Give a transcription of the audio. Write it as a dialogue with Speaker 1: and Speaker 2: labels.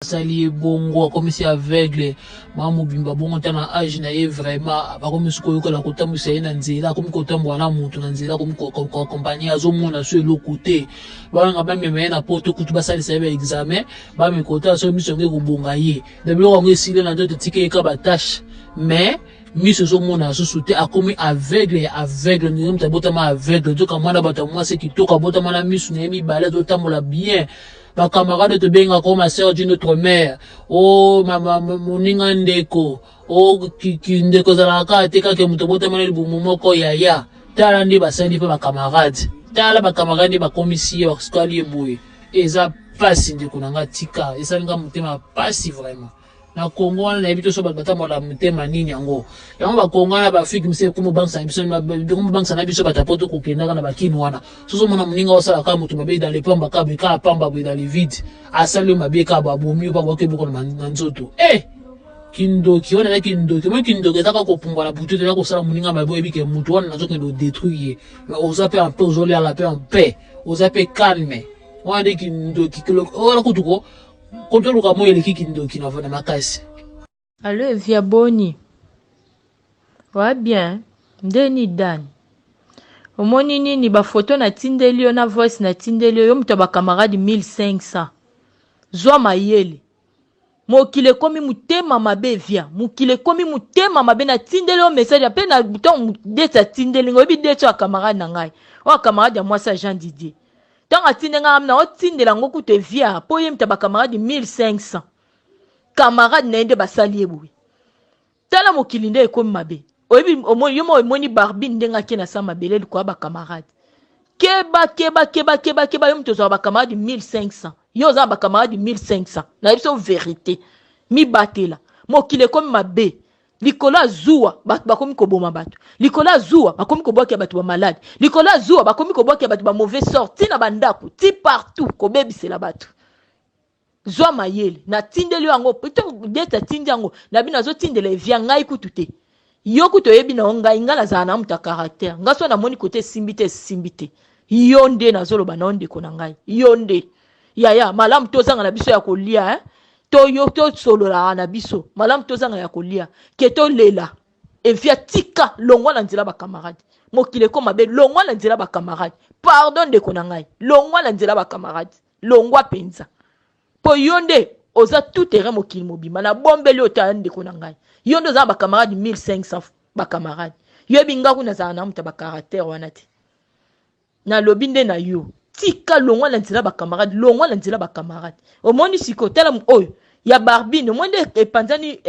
Speaker 1: Asali ye bongo, akomisi aveugle mwa mobimba bongo. Ta na age na ye vraiment, bakomi soki koyokola kotambwisa ye na nzela, akomi kotambola na motu na nzela, akomi koaccompagner, azomona so eloko te. Bawanga bamema ye na Poto kutu, basalisa ye baexamen, bamekota so miso yango ekobonga ye. Na biloko yango esili na nzoto, etika ye ka batache, mais miso ezomona susu te, akomi aveugle ya aveugle. Ndenge moto abotama aveugle, nzoka mwana bato ya mwasi kitoko, abotama na miso na ye mibale, azotambola bien. Bacamarade tobengaka o ma sœur d'une autre mère, o moninga, ndeko, o ndeko ezalaka kaka te kaka moto obotama na libumu moko. Yaya, tala nde basali mpe bacamarade, tala bacamarade nde bakomisi ye, basukali ye boye. Eza pasi, ndeko na nga, tika, esali nga motema pasi vraiment. Na Kongo wana, nayebi te so bato batambola motema nini. Yango yango Bakongo wana, baAfrique mosusu ekoma biso, ekoma na biso bato apo tokokendaka na bakini wana. Sozomona moninga osala kaka moto mabe dans le pamba, kaka boye, kaka pamba boye, dans le vide, asali yo mabe kaka babomi yo, babwaki eboko na nzoto. E kindoki wana eza kindoki. Moi, kindoki eza kaka kopumbwa na butu, eza kosala moninga mabe, oyebi ke motu wana nazokende odétruire ye, mais oza mpe en paix, ozoliala mpe en paix, oza mpe calme. Wana nde kindoki wana. Kutu ko kotoluka moi eleki kindoki na na makasi.
Speaker 2: Allo, Evia, boni wa bien? Ndeni dani, omoni nini? Bafoto natindeli yo na voice natindeli yo, yo moto ya bacamarade 1500, zwa mayele. Mokili ekomi motema mabe, Evia, mokili ekomi motema mabe. Natindeli yo message mpe na ntango deti atindeli ngai, oyebi deti oyo ya camarade na ngai, oyo ya camarade ya mwasi ya Jean Didier. Ntango atindi ngai, na otindela yango kutu Evia, mpo ye moto ya bacamarade 1500, camarade na ye nde basali ye boye. Tala mokili nde ekomi mabe. Oyebi, yo mo omoni Barbine ndenge ake na sa mabele likolo ya bacamarade. Keba, keba, keba, keba, keba. Yo moto ozwaka bacamarade 1500, yo oza na bacamarade 1500, nayebi so vérité. Mibatela, mokili ekomi mabe. Likolo ya zuwa, bato bakomi koboma bato. Likolo ya zuwa, bakomi kobwakia bato bamalade. Likolo ya zuwa, bakomi kobwakia bato bamauvais sort, ntina bandako ti partout, kobebisela bato. Zwa mayele. Natindeli yo yango dete, atindi yango na bino, azotindela Evia. Ngai kutu te, yo kutu oyebi na yo ngai, ngai nazala na moto ya caractère. Ngai so namoni kote esimbi te, esimbi te. Yo nde nazoloba na yo, ndeko na ngai, yo nde yaya malamu. Tozanga na biso ya kolia, eh? To yo tosololaka na biso malamu, tozanga ya kolia ke tolela. Evia, tika, longwa na nzela bacamarade. Mokili ekoma mabe, longwa na nzela bacamarade. Pardon, ndeko na ngai, longwa na nzela bacamarade, longwa mpenza, mpo yo nde oza tout terrain mokili mobimba. Nabombeli oyo tala, ndeko na ngai, yo nde oza na bacamarade 1500 bacamarade. Yoyebi nga kuna nazala na moto ya bacaractère wana te. Nalobi nde na yo, tika, longwa na nzela bacamarade, longwa na nzela bacamarade. Omoni sikoyo, tala oyo ya Barbine, omoni nde epanzani.